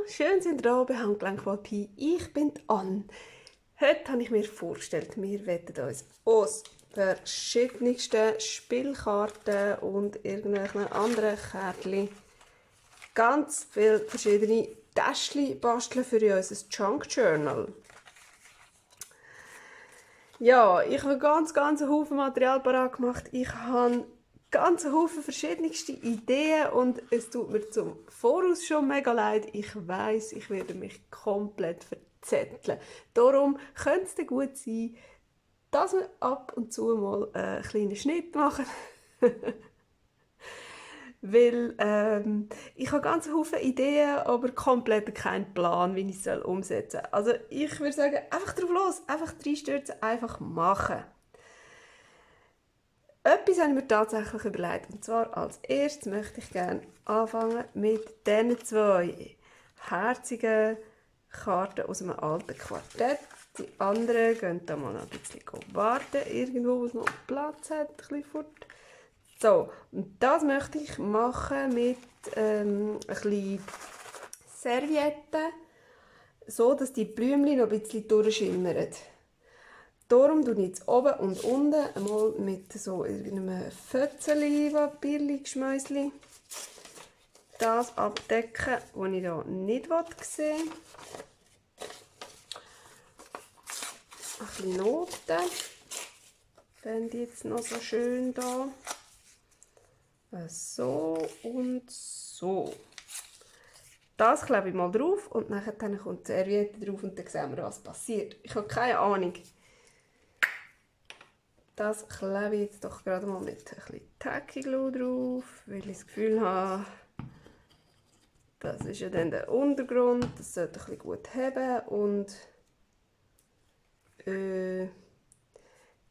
schön sind ihr da bei Handgelenk Pi. Ich bin Anne. Heute habe ich mir vorgestellt, wir werden uns aus verschiedensten Spielkarten und irgendwelchen anderen Kärtchen ganz viele verschiedene Täschchen basteln für unser Junk Journal. Ja, ich habe ganz einen Haufen Material parat gemacht. Ich habe ganz Haufen verschiedenste Ideen und es tut mir zum Voraus schon mega leid. Ich weiß, ich werde mich komplett verzetteln. Darum könnte es gut sein, dass wir ab und zu mal einen kleinen Schnitt machen. Weil ich habe ganz Haufen Ideen, aber komplett keinen Plan, wie ich es umsetzen soll. Also ich würde sagen, einfach drauf los, einfach reinstürzen, einfach machen. Etwas habe ich mir tatsächlich überlegt. Und zwar als erstes möchte ich gerne anfangen mit diesen zwei herzigen Karten aus einem alten Quartett. Die anderen gehen da mal noch ein bisschen warten, irgendwo, wo es noch Platz hat, ein bisschen fort. So, und das möchte ich machen mit ein bisschen Servietten, so dass die Blümchen noch ein bisschen durchschimmern. Darum tue ich jetzt oben und unten einmal mit so irgendeinem Fötzeli, Papierli-Geschmäusli das abdecken, was ich hier nicht sehen will. Ein bisschen Noten. Fände ich jetzt noch so schön da. So und so. Das klebe ich mal drauf und dann kommt die Serviette drauf und dann sehen wir, was passiert. Ich habe keine Ahnung. Das klebe ich jetzt doch gerade mal mit ein bisschen Tacky Glue drauf, weil ich das Gefühl habe, das ist ja dann der Untergrund, das sollte ein bisschen gut haben und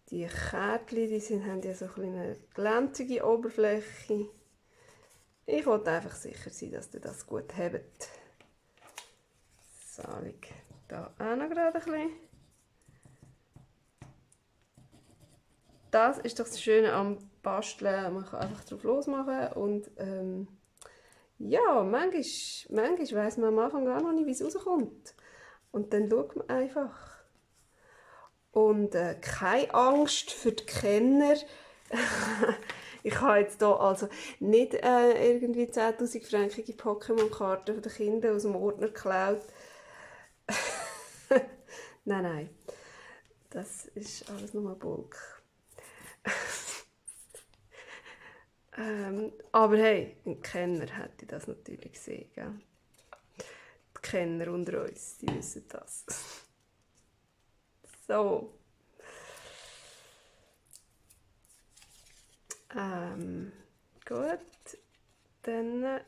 die Kärtchen, haben ja so eine glänzige Oberfläche. Ich wollte einfach sicher sein, dass ihr das gut habt. So, da auch noch gerade ein bisschen. Das ist doch das Schöne am Basteln, man kann einfach drauf losmachen und ja, manchmal weiss man am Anfang gar noch nicht, wie es rauskommt. Und dann schaut man einfach. Und keine Angst für die Kenner. Ich habe jetzt hier also nicht irgendwie 10'000 frankige Pokémon-Karten von den Kindern aus dem Ordner geklaut. Nein. Das ist alles nur Bulk. Aber hey, ein Kenner hätte das natürlich gesehen. Gell? Die Kenner unter uns, die wissen das. So. Gut. Dann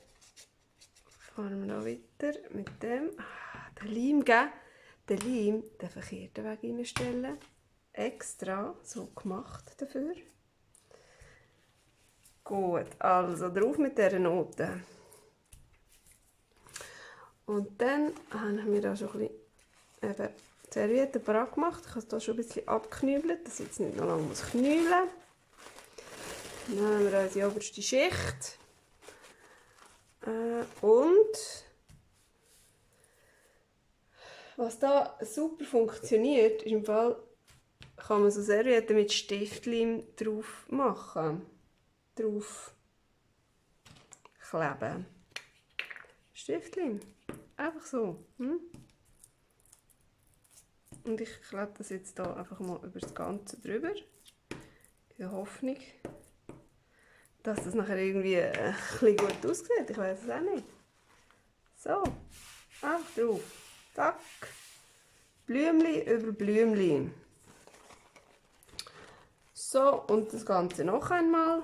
fahren wir noch weiter mit dem. Den Leim, gell? Den Leim den verkehrten Weg reinstellen. Extra so gemacht dafür. Gut, also drauf mit dieser Note. Und dann haben wir da schon ein bisschen die Serviette parat gemacht. Ich habe es hier schon ein bisschen abgeknübelt, dass ich jetzt nicht noch lange knübeln muss. Dann haben wir unsere oberste Schicht. Und was da super funktioniert, ist im Fall, kann man so Servietten mit Stiftleim drauf machen. Drauf kleben. Stiftleim. Einfach so. Und ich klebe das jetzt hier einfach mal über das Ganze drüber. In der Hoffnung, dass das nachher irgendwie ein bisschen gut aussieht. Ich weiß es auch nicht. So. Einfach drauf. Zack. Blümli über Blümli. So, und das Ganze noch einmal.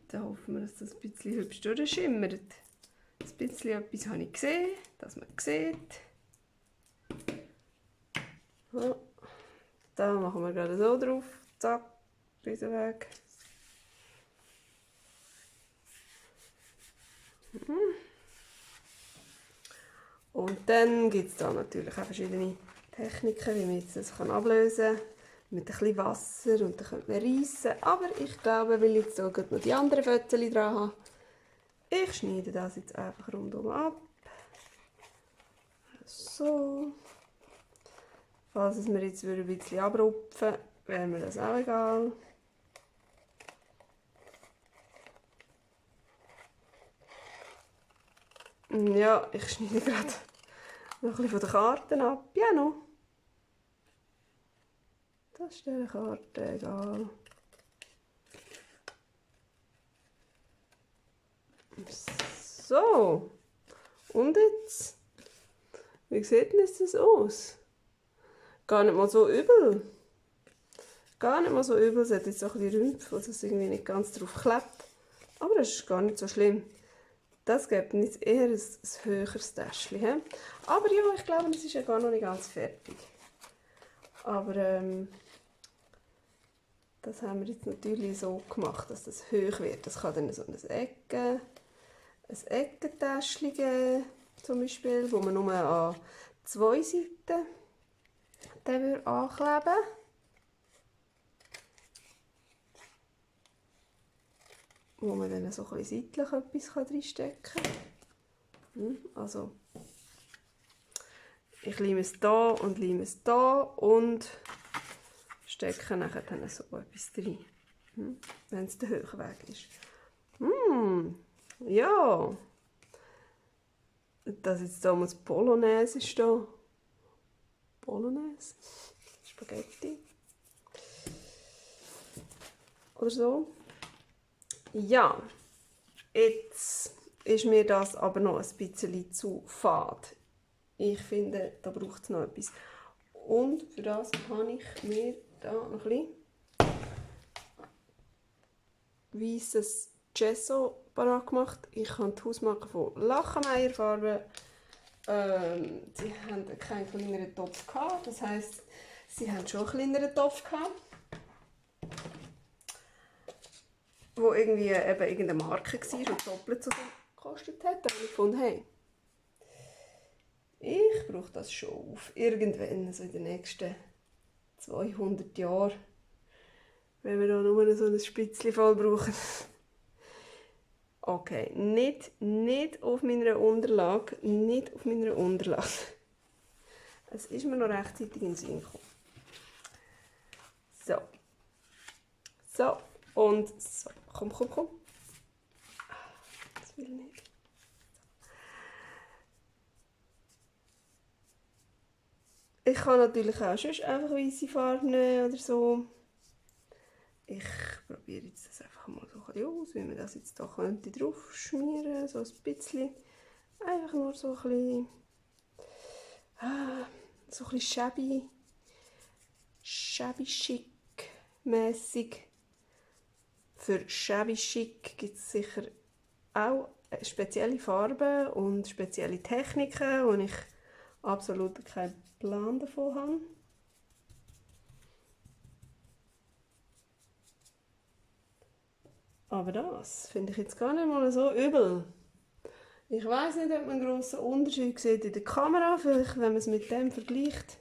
Dann hoffen wir, dass das ein bisschen hübsch durchschimmert. Ein bisschen etwas habe ich gesehen, dass man sieht. So. Da machen wir gerade so drauf. Zack, diesen Weg. Und dann gibt es da natürlich auch verschiedene Techniken, wie man jetzt das ablösen kann. Mit ein bisschen Wasser und dann könnte man reissen. Aber ich glaube, weil ich jetzt so noch die anderen Fötzchen dran habe, Ich schneide das jetzt einfach rundum ab. So. Falls es mir jetzt ein bisschen abrupfen würde, wäre mir das auch egal. Ja, ich schneide gerade noch ein bisschen von den Karten ab. Ja, noch. Das ist der Karte egal. So. Und jetzt? Wie sieht denn das aus? Gar nicht mal so übel. Gar nicht mal so übel. Es hat jetzt auch ein bisschen Rümpfe, dass es irgendwie nicht ganz drauf klebt. Aber das ist gar nicht so schlimm. Das gibt jetzt eher ein höheres Täschchen. Aber ja, ich glaube, es ist ja gar noch nicht ganz fertig. Aber das haben wir jetzt natürlich so gemacht, dass das hoch wird. Das kann dann so ein Eckentäschchen geben, zum Beispiel, wo man nur an 2 Seiten ankleben würde. Wo man dann so ein bisschen seitlich etwas reinstecken kann. Also, ich leime es hier und leime es hier und stecke nachher dann so etwas rein, wenn es der Höchweg ist. Ja, das jetzt damals Polonaise ist da. Polonaise, Spaghetti oder so. Ja, jetzt ist mir das aber noch ein bisschen zu fad. Ich finde, da braucht es noch etwas. Und für das habe ich mir da noch ein bisschen weißes Gesso parat gemacht. Ich habe die Hausmarke von Lachenmeier-Farbe. Sie haben keinen kleineren Topf gehabt. Das heisst, sie haben schon einen kleineren Topf gehabt, wo irgendwie eben irgendeine Marke war und doppelt so viel gekostet hat. Da habe ich gefunden, hey, ich brauche das schon auf irgendwann, also in den nächsten 200 Jahren, wenn wir da nur so ein Spitzchen voll brauchen. Okay, nicht auf meiner Unterlage, nicht auf meiner Unterlage. Es ist mir noch rechtzeitig in den Sinn gekommen. So. So, und so. Komm. Das will ich nicht. Ich kann natürlich auch sonst einfach weiße Farbe nehmen oder so. Ich probiere jetzt das einfach mal so ein bisschen aus, wie man das jetzt da könnte drauf schmieren, so ein bisschen. Einfach nur so ein bisschen shabby chic mäßig. Für shabby chic gibt es sicher auch spezielle Farben und spezielle Techniken, wo ich absolut keinen Plan davon habe. Aber das finde ich jetzt gar nicht mal so übel. Ich weiß nicht, ob man einen grossen Unterschied sieht in der Kamera. Vielleicht, wenn man es mit dem vergleicht,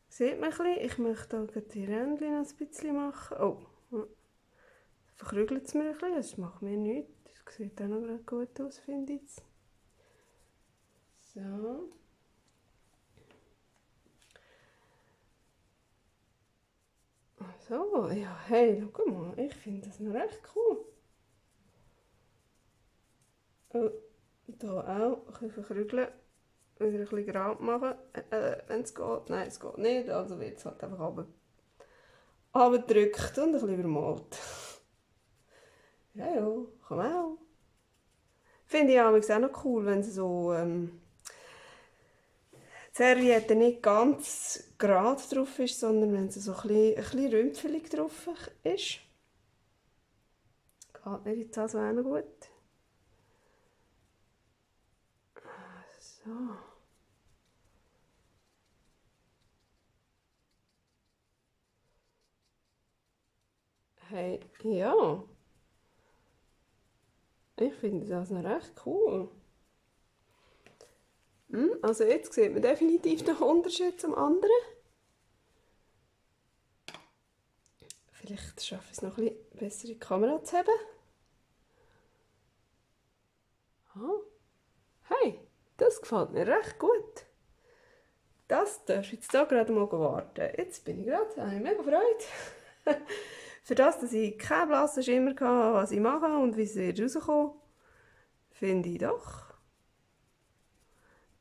sieht man ein bisschen. Ich möchte hier die Rändchen noch ein bisschen machen. Oh, verkrügelt es mir ein bisschen. Das macht mir nichts. Das sieht auch noch gut aus, finde ich. So. So, ja, hey, guck mal, ich finde das noch recht cool. Oh, hier auch ein bisschen verkrügeln, wieder ein bisschen gerade machen, wenn es geht. Nein, es geht nicht, also wird es halt einfach runtergedrückt und ein bisschen übermalt. Ja, kann man auch. Finde ich auch noch cool, wenn es so die Serviette nicht ganz gerade drauf ist, sondern wenn es so ein bisschen rümpfelig drauf ist. Geht mir jetzt also auch noch gut. So. Hey, ja. Ich finde das noch recht cool. Also jetzt sieht man definitiv den Unterschied zum anderen. Vielleicht schaffe ich es noch ein bisschen besser in die Kamera zu haben. Ah. Hey, das gefällt mir recht gut. Das darfst du jetzt hier gerade mal warten. Jetzt bin ich gerade, habe ich mega Freude. Für das, dass ich keinen blassen Schimmer hatte, was ich mache und wie es wird rauskommen, finde ich doch,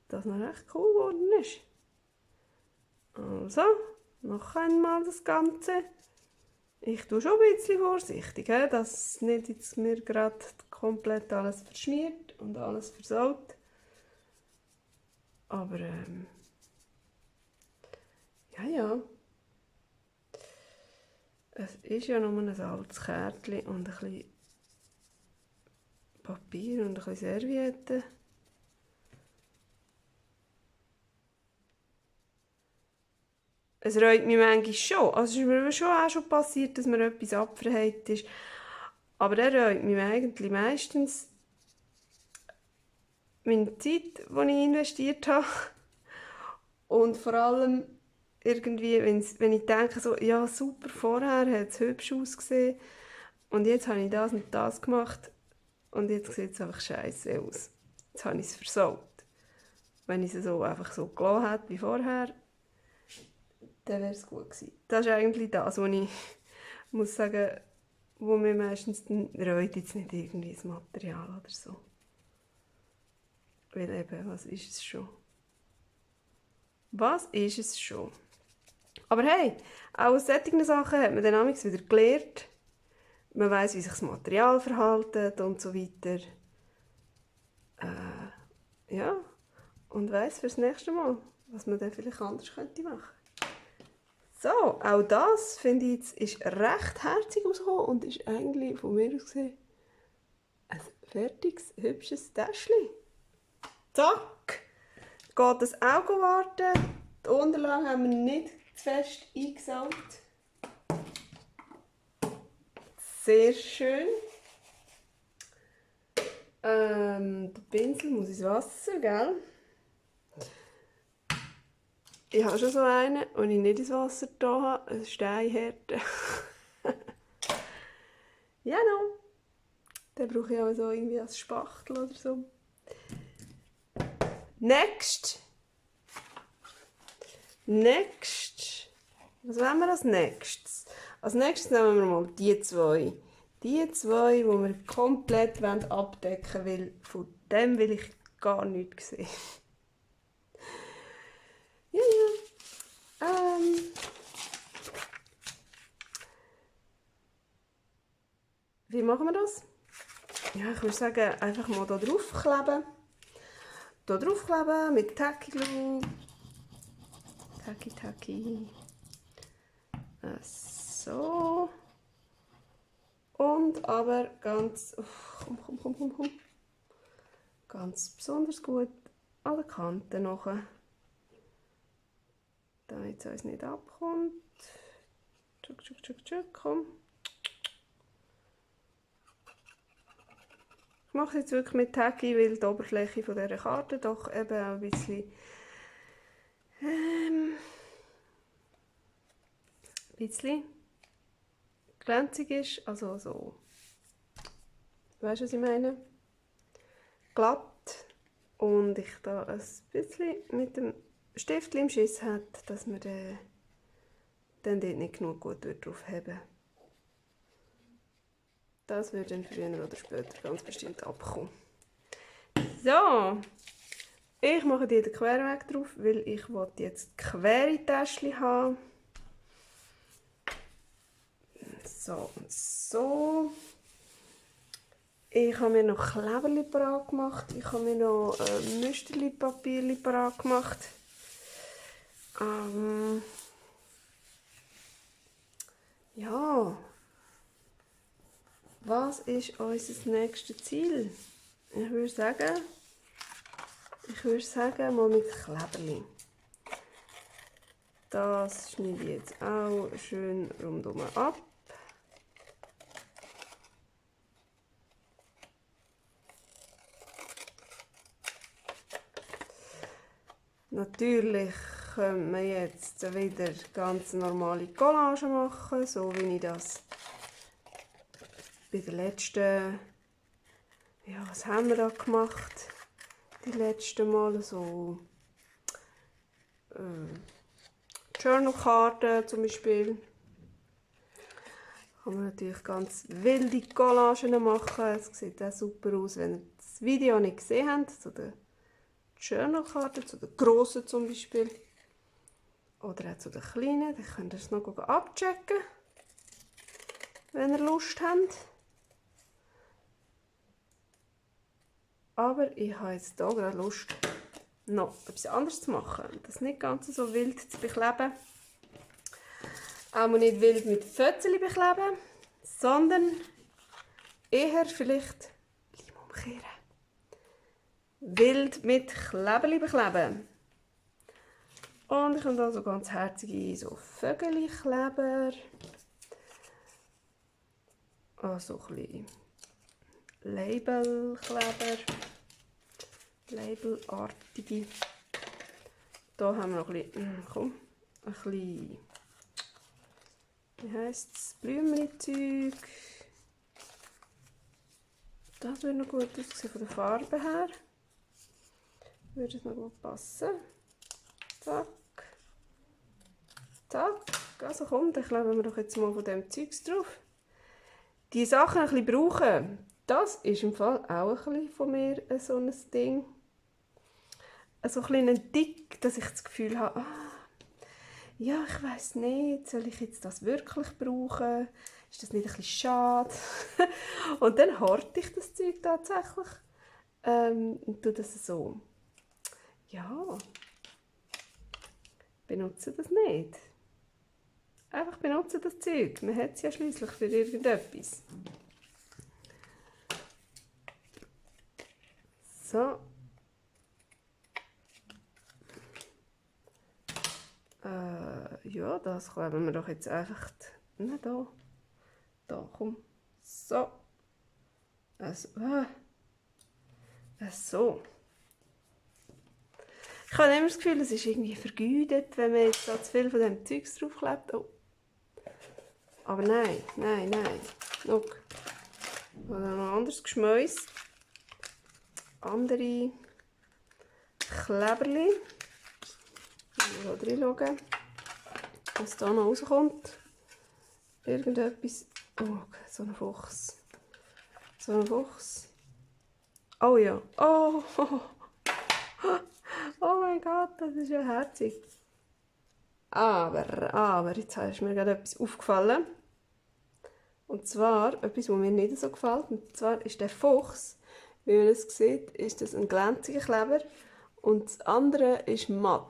dass es recht cool geworden ist. Also, noch einmal das Ganze. Ich tue schon ein bisschen vorsichtig, dass nicht jetzt mir gerade komplett alles verschmiert und alles versaut. Aber ja. Es ist ja nur ein altes Kärtchen und ein bisschen Papier und ein bisschen Servietten. Es reut mich manchmal schon. Also es ist mir schon auch schon passiert, dass mir etwas abverheilt ist. Aber der reut mich eigentlich meistens meine Zeit, die ich investiert habe. Und vor allem irgendwie, wenn ich denke, so, ja super, vorher hat es hübsch ausgesehen und jetzt habe ich das und das gemacht und jetzt sieht es einfach scheiße aus. Jetzt habe ich es versaut. Wenn ich es so einfach so gelassen hätte wie vorher, dann wäre es gut gewesen. Das ist eigentlich das, was ich muss sagen, wo mir meistens reut, jetzt nicht irgendwie das Material oder so. Weil eben, was ist es schon? Was ist es schon? Aber hey, auch aus solchen Sachen hat man dann manchmal wieder gelernt. Man weiss, wie sich das Material verhält und so weiter. Ja, und weiss fürs nächste Mal, was man dann vielleicht anders könnte machen. So, auch das, finde ich, jetzt, ist recht herzig rausgekommen und ist eigentlich von mir aus gesehen ein fertiges, hübsches Täschchen. Zack! Geht das auch warten. Die Unterlagen haben wir nicht zu fest eingesaugt. Sehr schön. Der Pinsel muss ins Wasser, gell? Ich habe schon so einen, und ich nicht ins Wasser getan habe. Eine Steinhärte. Ja, no. Den brauche ich auch so irgendwie als Spachtel oder so. Next. Was wollen wir als nächstes? Als nächstes nehmen wir mal die zwei. Die zwei, die wir komplett abdecken wollen, weil von dem will ich gar nichts sehen. Ja. Wie machen wir das? Ja, ich würde sagen, einfach mal hier draufkleben. Hier draufkleben mit Tacky Glue. Tacky. So. Und aber ganz, komm. Ganz besonders gut an den Kanten noch. Damit es uns nicht abkommt. Komm. Ich mache es jetzt wirklich mit Tacky, weil die Oberfläche von dieser Karte doch eben auch ein bisschen glänzig ist, also so, weißt du, was ich meine? Glatt, und ich da ein bisschen mit dem Stift im Schiss hat, dass man dann dort nicht genug gut drauf haben. Das wird dann früher oder später ganz bestimmt abkommen. So, ich mache die den Querweg drauf, weil ich jetzt quere Täschchen haben. So und so. Ich habe mir noch Kleberli parat gemacht. Ich habe mir noch Müsterli-Papierli parat gemacht. Ja. Was ist unser nächstes Ziel? Ich würde sagen, mal mit Kleberli. Das schneide ich jetzt auch schön rundum ab. Natürlich können wir jetzt wieder ganz normale Collage machen, so wie ich das bei der letzten, ja, was haben wir da gemacht? Die letzten Mal so Journal-Karten zum Beispiel. Kann man natürlich ganz wilde Collagen machen. Es sieht auch super aus, wenn ihr das Video nicht gesehen habt, zu den Journal-Karten, zu den grossen zum Beispiel. Oder auch zu den kleinen. Dann könnt ihr es noch abchecken, wenn ihr Lust habt. Aber ich habe jetzt hier gerade Lust, noch etwas anderes zu machen. Das nicht ganz so wild zu bekleben. Auch nicht wild mit Fötzchen bekleben, sondern eher vielleicht umkehren. Wild mit Kleberli bekleben. Und ich habe da so ganz herzige so Vögel-Kleber. Also ein bisschen Labelkleber. Labelartige. Hier haben wir noch ein bisschen, wie heisst es, Blümchen-Zeug. Das würde noch gut aussehen von der Farbe her. Würde es noch gut passen. Zack. Zack. Also komm, dann kleben wir doch jetzt mal von dem Zeugs drauf. Die Sachen ein bisschen brauchen, das ist im Fall auch ein bisschen von mir so ein Ding. So ein bisschen dick, dass ich das Gefühl habe, ja, ich weiss nicht, soll ich jetzt das wirklich brauchen? Ist das nicht ein bisschen schade? Und dann horte ich das Zeug tatsächlich und tue das so, ja, benutze das nicht. Einfach benutze das Zeug, man hat es ja schliesslich für irgendetwas. So. Ja, das kleben wir doch jetzt einfach da. Da, komm. So. Also, so. Ich habe immer das Gefühl, es ist irgendwie vergeudet, wenn man jetzt da zu viel von dem Zeugs draufklebt. Oh. Aber nein, nein, nein. Schau. Oder noch ein anderes Geschmäus. Andere Kleberli. Mal reinschauen, was da noch rauskommt. Irgendetwas. Oh, so ein Fuchs. So ein Fuchs. Oh ja. Oh, oh mein Gott, das ist ja herzig. Aber, jetzt ist mir gerade etwas aufgefallen. Und zwar etwas, was mir nicht so gefällt. Und zwar ist der Fuchs, wie man es sieht, ist das ein glänziger Kleber. Und das andere ist matt.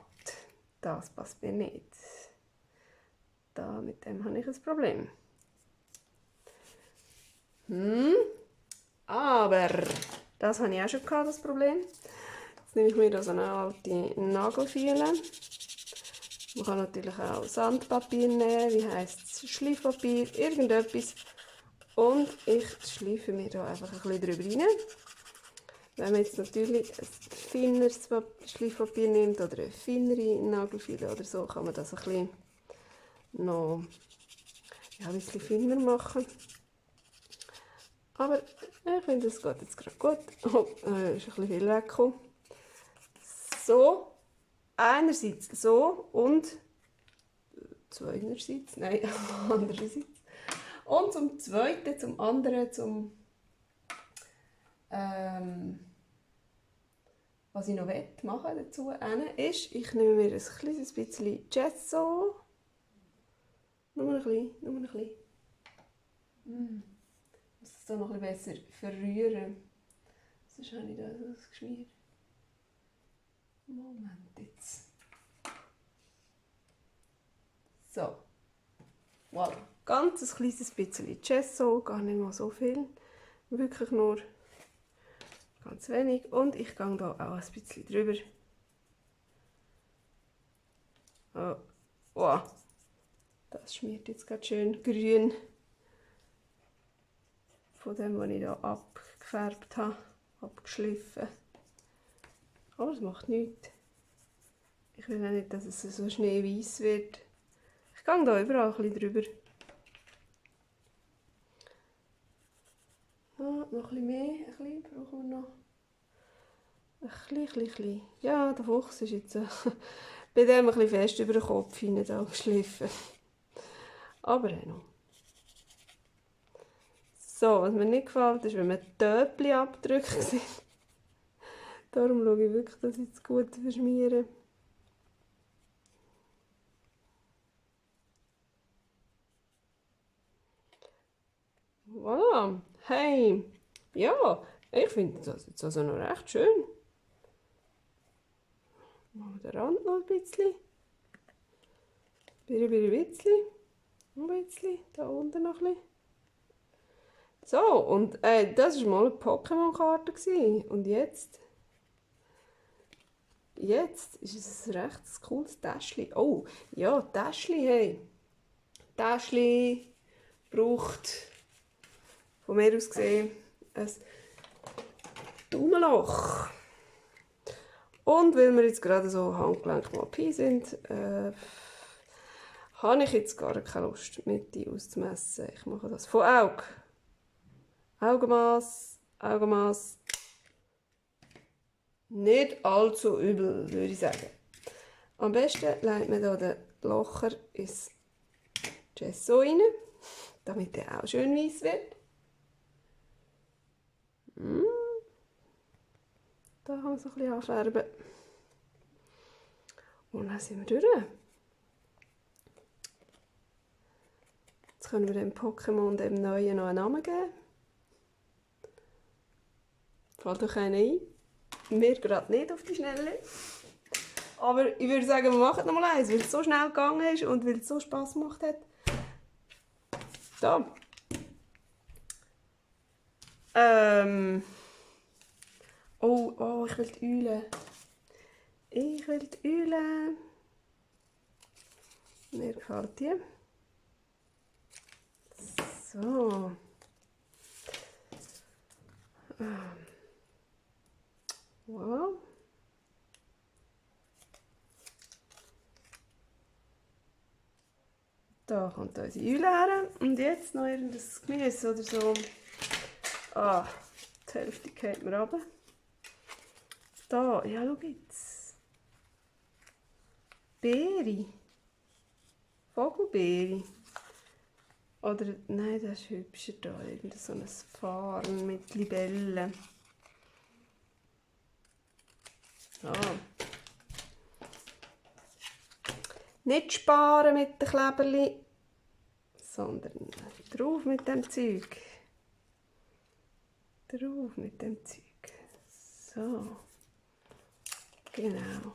Das passt mir nicht. Mit dem habe ich ein Problem. Aber das habe ich auch schon gehabt, das Problem. Jetzt nehme ich mir da so eine alte Nagelfeile. Man kann natürlich auch Sandpapier nehmen, wie heisst es, Schleifpapier, irgendetwas. Und ich schleife mir da einfach ein bisschen drüber rein. Wenn man jetzt natürlich ein feineres Schleifpapier nimmt oder eine feinere Nagelfeile oder so, kann man das ein bisschen noch ein bisschen feiner machen. Aber ich finde, es geht jetzt gerade gut. Oh, ist ein bisschen viel weggekommen. So, einerseits so und zweinerseits, nein, andererseits. Und zum Zweiten, zum anderen, was ich noch machen dazu ist, ich nehme mir ein kleines bisschen Gesso. Nur ein bisschen. Ich muss es so noch ein bisschen besser verrühren. Sonst habe ich da das Geschmier. Moment jetzt. So. Voilà. Ganz ein kleines bisschen Gesso, gar nicht mal so viel. Wirklich nur ganz wenig. Und ich gehe hier auch ein bisschen drüber. Oh. Wow. Das schmiert jetzt gerade schön grün. Von dem, was ich hier abgefärbt habe, abgeschliffen. Aber es macht nichts. Ich will auch nicht, dass es so schneeweiß wird. Ich gehe hier überall ein bisschen drüber. Ja, noch ein bisschen mehr. brauchen wir noch ein bisschen. Ja, der Fuchs ist jetzt bei dem ein bisschen fest über den Kopf hinein geschliffen. Aber auch noch. So, was mir nicht gefällt, ist, wenn man Töpfchen abdrückt sind. Darum schaue ich wirklich, dass ich es gut verschmiere. Voilà. Hey, ja, ich finde das jetzt also noch recht schön. Machen wir den Rand noch ein bisschen. Ein bisschen. Da unten noch ein bisschen. So, und das war mal eine Pokémon-Karte. Und jetzt ist es ein recht cooles Täschchen. Oh, ja, Täschchen, hey. Täschchen braucht von mir aus gesehen ein Daumenloch. Und weil wir jetzt gerade so Handgelenk mal Pi sind, habe ich jetzt gar keine Lust, die Mitte auszumessen. Ich mache das von Auge. Augenmaß. Nicht allzu übel, würde ich sagen. Am besten legt man hier den Locher ins Gesso rein, damit er auch schön weiss wird. Da kann man so ein bisschen anfärben. Und dann sind wir durch. Jetzt können wir dem Pokémon, dem neuen, noch einen Namen geben. Fällt euch einen ein? Mir gerade nicht auf die Schnelle. Aber ich würde sagen, wir machen noch mal eins, weil es so schnell gegangen ist und weil es so Spass gemacht hat. Da. Oh, ich will die Eule. Mir gefällt die. So. Wow. Da kommt unsere Eule her. Und jetzt noch irgendein Gemüse oder so. Ah, die Hälfte geht mir runter. Da, ja, schau jetzt. Beere. Vogelbeere. Oder, nein, das ist hübscher da. Irgend so ein Farn mit Libellen. Ah. Nicht sparen mit den Kleberli, sondern drauf mit dem Zeug. So. Genau.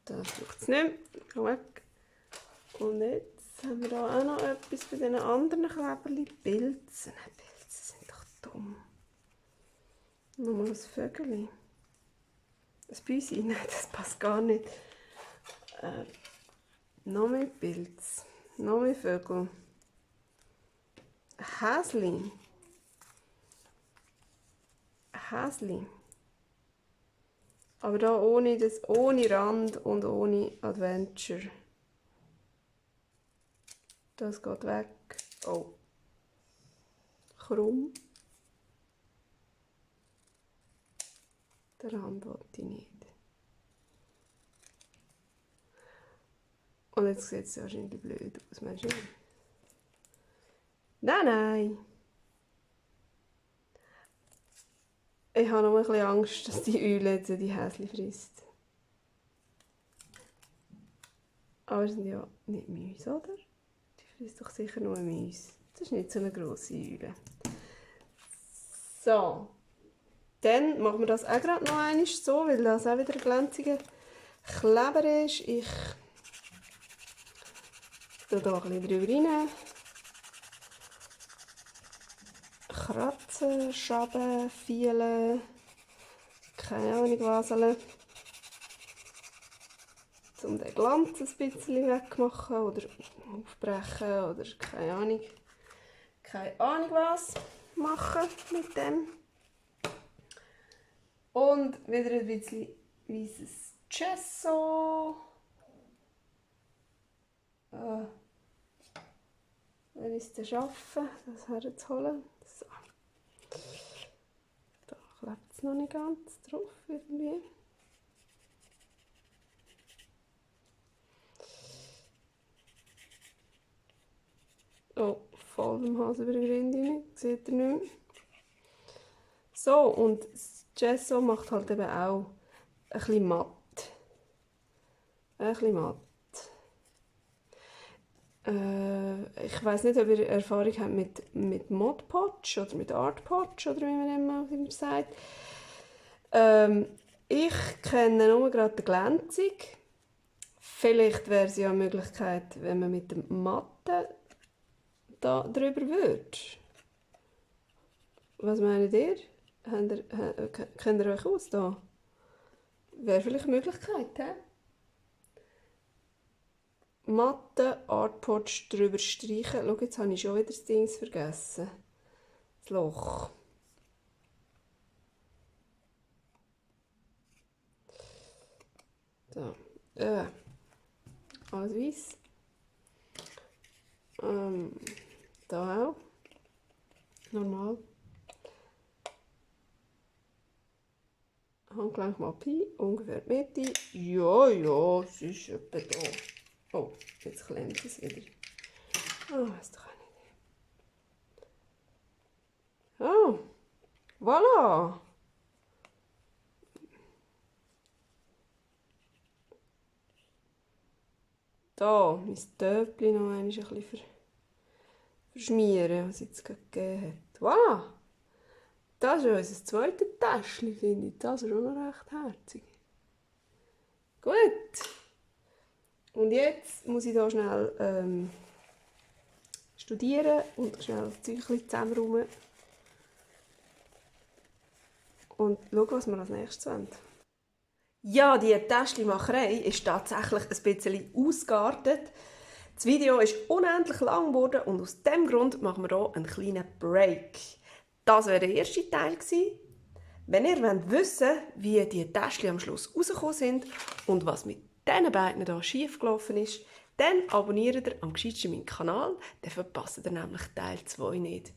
Das braucht es nicht. Geh weg. Und jetzt haben wir da auch noch etwas bei diesen anderen Kleberli. Pilze. Nein, Pilze sind doch dumm. Nochmal ein Vögel. Das Büsi, nein, das passt gar nicht. Noch mehr Pilze. Noch mehr Vögel. Häsli. Aber da ohne Rand und ohne Adventure. Das geht weg. Oh. Krumm. Den Rand wollte ich nicht. Und jetzt sieht es wahrscheinlich blöd aus. Meinst du? Nein. Ich habe noch ein bisschen Angst, dass die Eule jetzt die Häschen frisst. Aber es sind ja nicht Mäuse, oder? Die frisst doch sicher nur Mäuse. Das ist nicht so eine grosse Eule. So. Dann machen wir das auch gerade noch einmal so, weil das auch wieder ein glänziger Kleber ist. Ich tue hier ein bisschen drüber rein. Kratzen, schaben, fielen, keine Ahnung was. Um den Glanz ein bisschen wegzumachen oder aufbrechen oder keine Ahnung was machen mit dem. Und wieder ein bisschen weißes Gesso. Wenn ich es dann schaffe, das herzuholen. So. Da klebt es noch nicht ganz drauf irgendwie. Oh, voll im Hals über die Rinde rein. Seht ihr nicht mehr. So, und das Gesso macht halt eben auch ein bisschen matt. Ein bisschen matt. Ich weiss nicht, ob ihr Erfahrung habt mit Mod Podge oder mit Art Podge oder wie man immer sagt. Ich kenne nur gerade die Glänzung. Vielleicht wäre es ja eine Möglichkeit, wenn man mit dem Matten da drüber würde. Was meint ihr? Kennt ihr euch aus da? Wäre vielleicht eine Möglichkeit, hä? Matte Art Podge drüber streichen. Schau, jetzt habe ich schon wieder das Ding vergessen. Das Loch. So. Alles weiss. Da auch. Normal. Handgelenk mal Pi, ungefähr die Mitte. Ja, es ist etwa da. Oh, jetzt klemmt es wieder. Oh, das ist doch eine Idee. Oh, voilà. Da, mein Töpfchen noch ein bisschen verschmieren, was es jetzt gerade gegeben hat. Voilà. Das ist unser zweites Täschchen, finde ich. Das ist auch noch recht herzig. Gut. Und jetzt muss ich hier schnell studieren und schnell das Zeug zusammenräumen. Und schauen, was wir als nächstes wollen. Ja, die Täschchenmacherei ist tatsächlich ein bisschen ausgeartet. Das Video ist unendlich lang geworden und aus diesem Grund machen wir hier einen kleinen Break. Das wäre der erste Teil gewesen. Wenn ihr wissen wollt, wie die Täschchen am Schluss rausgekommen sind und was mit diesen beiden hier schief gelaufen ist, dann abonniert ihr am gescheitsten meinen Kanal, dann verpasst ihr nämlich Teil 2 nicht.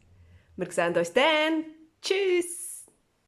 Wir sehen uns dann. Tschüss!